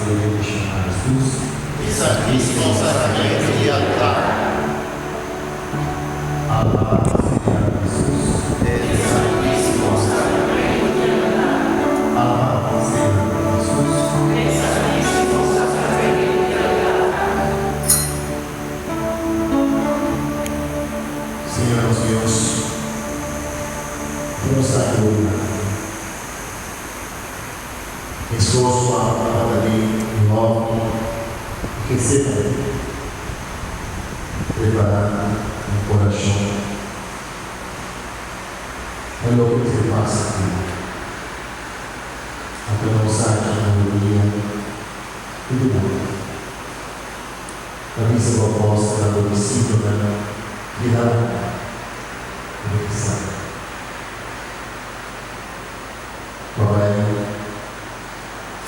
Sea bendishoná Hesus. E Santísimo Sacramento di altar. Alabá sea Hesus. E Santísimo Sacramento di altar. Alabá sea Hesus. E Santísimo Sacramento di altar. Señor nos Dios, Bo nos a ilumina. Hesus ku a tabata den lòki Getsemani, preparando un orashon pa loke mester pasa ku bo. Anto nos sa ki na bo dia i di morto. Ta bisa bo apòstelnan, bo disipelnan, keda lanta i resa. Pabai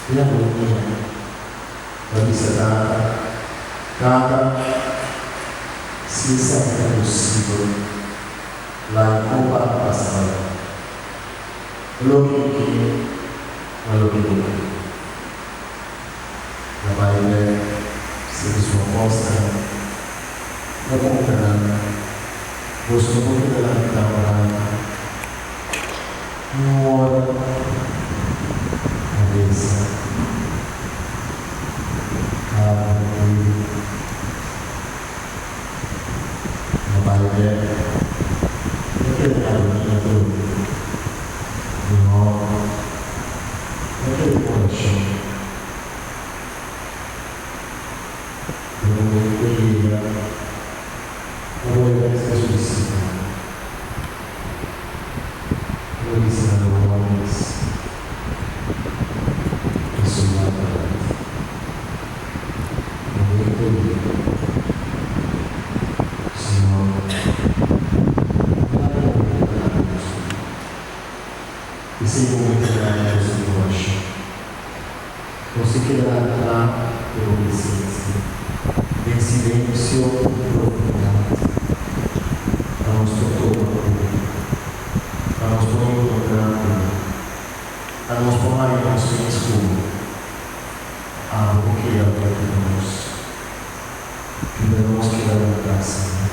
den agonia ta bisa Tata, Tata, si esaki ta posibel, laga e kopa a pasa bai. Loke mi ke, ma loke bo ke. Na bai bek serka su apòstelnan, ta puntra nan, Boso no por keda lantá un ratu? Un ora a resa kada dia. Na bai bek, no keda na agonia atrobe. Mihor no keda den orashon. Den momento yega, no bolbe a ser su disipelnan. Lo bisa na bo mes, Pasobra bèrdat, momento yega, Señor, no laga momento grandi nos bida. P'esei momento grandi nos tin orashon. Nos tin keda lantá den bo presensia, den silensio i profundidat, pa nos por topa ku bo, pa nos por enkontrá ku bo, pa nos por haña nos mes ku bo, pa abo por keda huntu ku nos. Yuda nos keda lantá, Señor.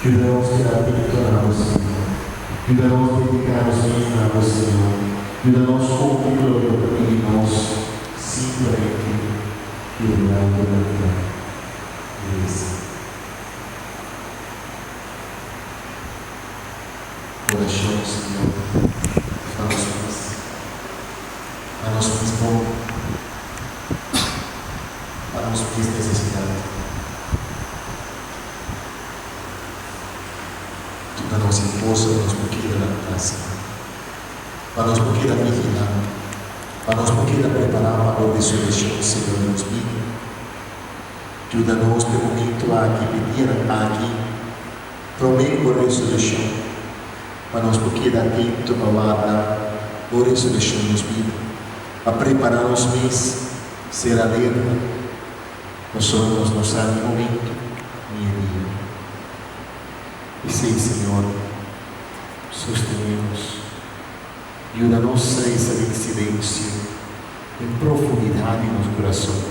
Yuda nos keda atento na bo, Señor. Yuda nos dediká nos mes na bo, Señor. Yuda nos kumpli ku loke bo ta pidi nos, simplemente keda lantá i resa. Orashon, Señor, pa nos mes, pa nos mes bon. Pa nos mes nesesidat. Duna nos e forsa pa nos por keda lantá, Señor. Pa nos por keda vigilá. Pa nos por keda prepará pa bo resureccion, Señor, den nos bida. Yuda nos p'e momento aki, p'e dianan aki, promé ku bo resureccion, pa nos por keda atento pa warda bo resureccion den nos bida. Pa prepará nos mes, ser alerta, pasobra nos no sa ni momento ni e dia. P'esei, Señor, sostené nos, yuda nos resa den silensio, den profundidat di nos kurason,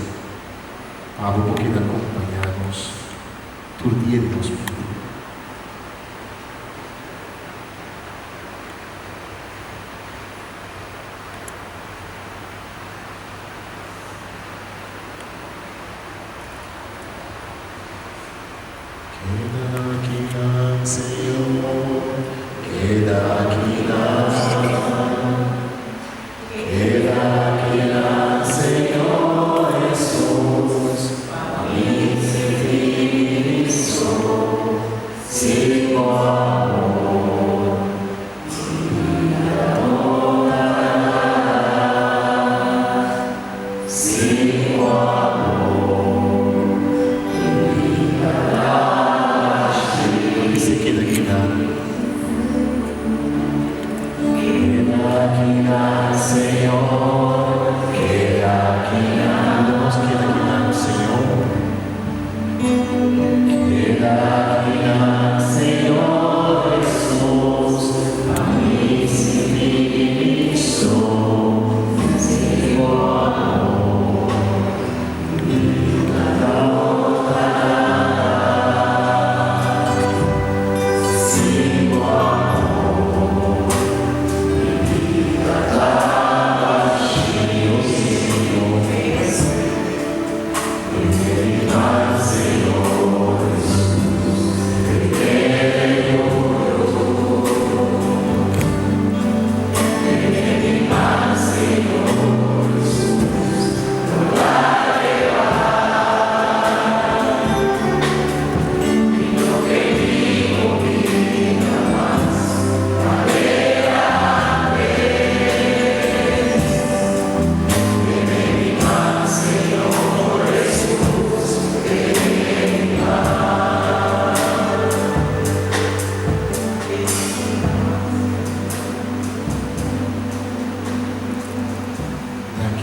pa Abo por keda kompañá nos tur dia di nos bida. Keda akinan, Señor, keda akinan. Keda akinan, Señor Hesus, pa mi sinti mi so sin bo amor. Bisa keda kinan. Keda kinan, Señor, keda kinan. Yuda nos keda kinan, Señor. Keda kinan, Señor Hesus, pa mi sinti mi so sin bo amor.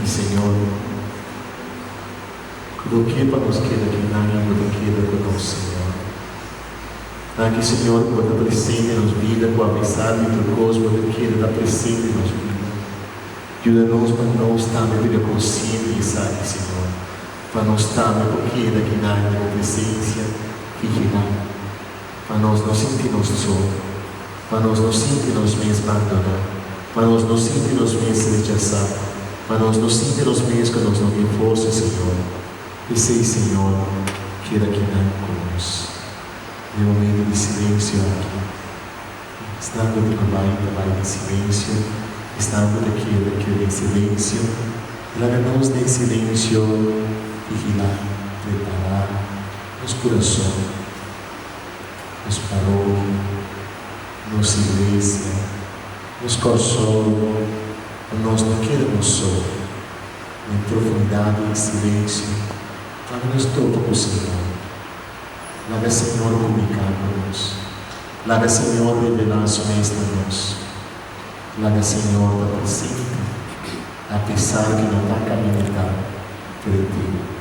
Danki, Señor, ku Bo ke pa nos keda akinan i Bo ta keda ku nos, Señor. Danki, Señor, ku Bo ta presente den nos bida, ku apesar di tur kos Bo ta keda ta presente den nos bida. Yuda nos pa nos tambe bira konsiente di esaki, Señor, pa nos tambe por keda akinan den Bo presensia, vigilá, pa nos no sinti nos so, pa nos no sinti nos mes bandoná, pa nos no sinti nos mes rechasá, pa nos no sinti nos mes ku nos no tin forsa, Señor. P'esei, Señor, keda akinan ku nos. Den momento di silensio aki, esnan ku tin ku bai ta bai den silensio, esnan ku ta keda, keda den silensio. I laga nos den silensio vigilá, prepará nos kurason, nos parokia, nos iglesia, nos Kòrsou, pa nos no keda nos so. Den profundidat di e silensio, laga nos topa ku Señor. Laga Señor komuniká ku nos. Laga Señor revelá Su mes na nos. Laga Señor ta presente, apesar ku no ta kaminda ta pero e tin.